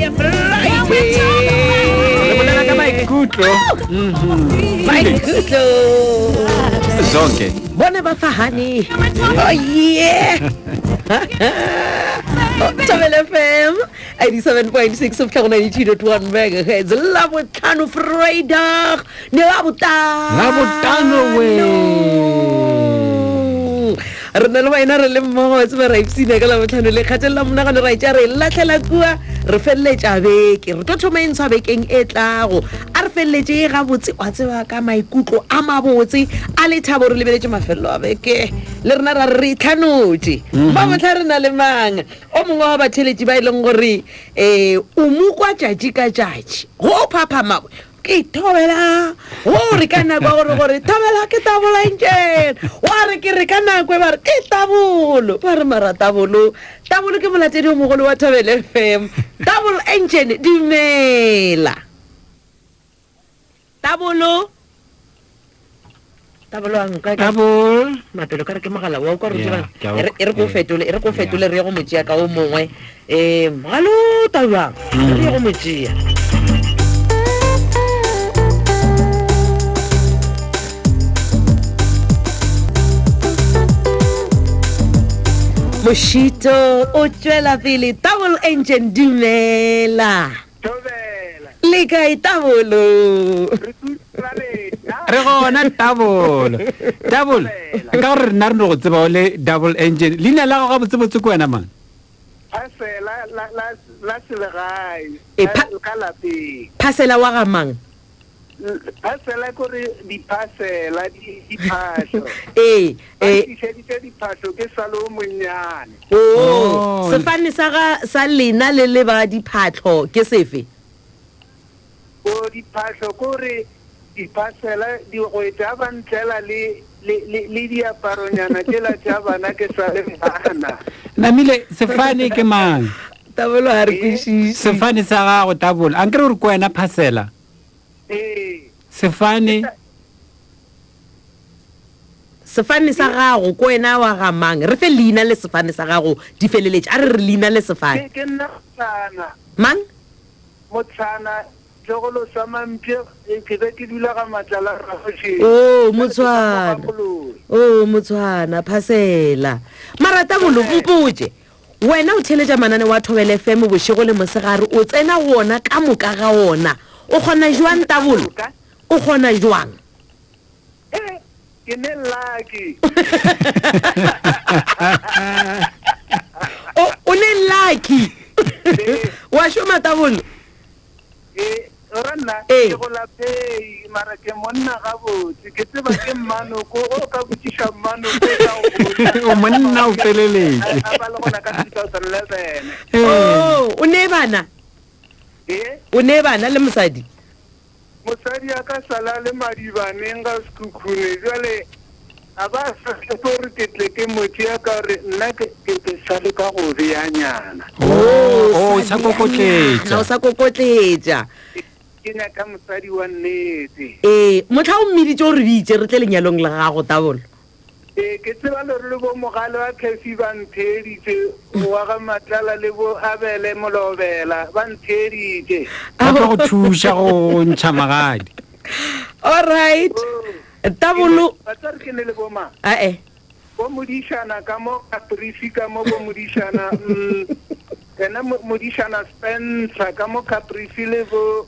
ya Friday. Re bolela ka maikutlo. Maikutlo. Zonke. Bone ba fahane. Oh yeah. Thobela FM 87.6 go fihla go 92.1 megahertz Labohlano Vrydag ne Labohlano Labohlano we. re na le wena re le mmogo wa tseba ra ipsina ka labotlhano le kgatelela monagano ra itša re latlhela kua re feleletša beke re tlo thoma e ntshwa bekeng e tlago a re feleletše e gabotse wa tseba ka maikutlo a mabotse a lethabo re lebeletše mafelelo a beke le rena ra re re itlhanotše ba botlha re na le mang o mongwe wa batheletši ba e leng gore um o mokwa tšatši ka tšatši go phaphama ke thobela go re ka nako gore gore thobela ke tabola entšene wa re ke re ka nako e ba re ke tabolo ba re mara tabolo tabolo ke molatedi o mogolo wa thobela fm tabolo entšene dumela tabolo tabolo a nka Tabol. mapelo ka re ke mogala wa o ka re Yeah, ke a o- e re ko eh. fetole e re ko fetole Yeah. re ye go mo tšea ka o mongwe um mogalo tabjang re ye go mo tšea mošito o tšwela pele double engine dumela Thobela. Le kae Tabolo? Re tla lena. Re gona Tabolo. Tabolo, ka gore rena re no go tseba o le double engine. Leina la gago gabotsebotse ke wena mang? Phasela la la la selegae. E, pha- Ka lapeng. Phasela wa ga mang? Phasela ke gore diphasela di diphahlo. Ee, Ba ee. tlišeditše diphahlo ke sa le o monnyane. Oh, Oh. sefane sa ga sa lena le le ba diphatlho ke sefe? O diphahlo ke gore diphasela di go etša ba ntlela le le le le diaparonyana tšela tša bana ke sa le bana. Namile, sefane ke mang? Tabolo ga re kwešiše. Sefane sa gago Tabolo. Ankere o re ke wena Phasela? Ee. Sefane. Sefane sa gago ko wena wa ga mang? Re fe leina le sefane sa gago di feleletše. A re re leina le sefane. Ke ke nna Motshana. Mang? Motshana, tlogolo sa Mampye, ke be ke dula ga Matlala Ragošeng. Oh, Motshwana. Oh, Motshwana, phasela. Mara Tabolo, mpotše. Wena o theeletša mananeo a Thobela FM bošego le mosegare, o tsena go ona ka moka ga ona. O kgona jwang, Tabolo? O kgona jwang? He, ke ne lucky. O, o ne lucky. Wa šoma, Tabolo? Ee, ora nna Ee. ke go lapei mara ke monna gabotse ke tseba ke mmanoko o ka botšiša mmanoko o tla go botša. O monna o feleletše. A ba le gona ka 2011. Ee. Oh, o ne bana? Ee. O ne bana le mosadi? Mosadi a ka sala le madibaneng ga Sekhukhune jwale a ba sa tshepe gore ke tle ke mo tšea ka gore nna ke ke ke sa le ka go beanyana. Oh, o sa kokotletša. O sa kokotletša. Ke nyaka mosadi wa nnete. Ee, mohla o mmiditše o re bitše re tle lenyalong la gago, Tabolo. Ee, ke tseba le re le bo Mogale wa Cathy ba ntheeditše, wa ga Matlala le bo Abele Molobela ba ntheeditše. Ba tlo go thuša go ntšha magadi. All right. Tabolo. Ba tla re ke ne le bo mang? Ae. Bo Modišana ka mo Caprivi ka mo bo Modišana mm, ena Modišana Spencer ka mo Caprivi le bo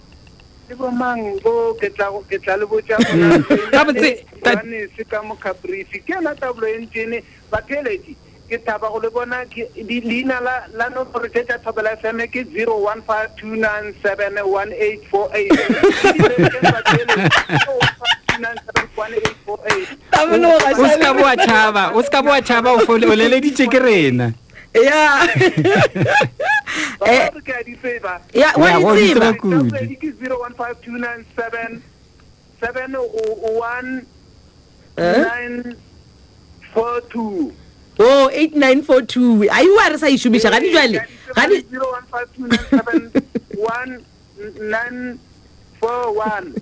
Le bo mang bo ke tla ke tla le botša gona. Gabotse, ta- Johannes ka mo Caprivi. Ke yona tablo e ntšene. Batheeletši, ke thaba go le bona ke di- leina la la nomoro tše tša Thobela FM ke 0152971848. Batheeletši, 0152971848. Tabolo ga O se ka šale. boa tšhaba, o se ka boa tšhaba o fole o leleditše ke rena. Ya. Ba Eh, re ke a di tseba. ya, wa Ya, di wa di tseba. tseba kudu. Tablo ke 015297 71 Eh? 942. Oh, 8942. Ai wa re sa e šomiša gane jwale. Gane 0152971941.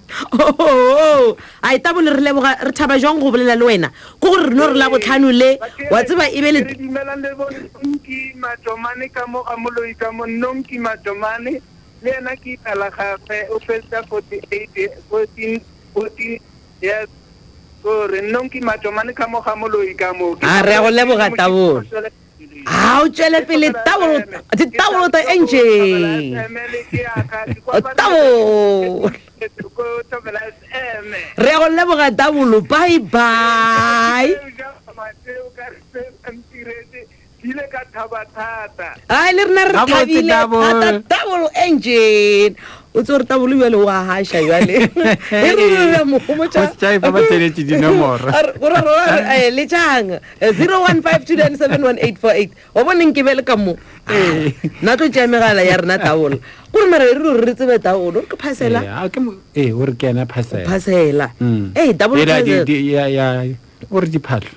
Oh, ai tabolo re leboga re thaba jwang go bolela le wena. Ke gore re no re la botlhano le wa tseba e be le Re dumelang le bo Nonki Matomane ka mo ga moloi ka mo Nonki Matomane. Le yena ke ina la gagwe o fetsa 48 14 14 years. Gore nnong ke matomane ka mo ga moloi ka mo. A re a go leboga Tabolo. A o tšwele pele Tabolo, ditabolo tsa engine. Tabolo. Re a go leboga Tabolo. Bye bye. Ai le rena re thabile thata Tabolo engine. O tse gore Tabolo bjale o a hasha bjale. E re re re mo gomotša. Gore re le tšang 0152971848 wa bone nke be le ka mo nna tlo tšea megala ya rena taolo kore mara re re re tsebe taolo re ke phasela ee o re ke ena phasela phasela ee double o re diphahlo.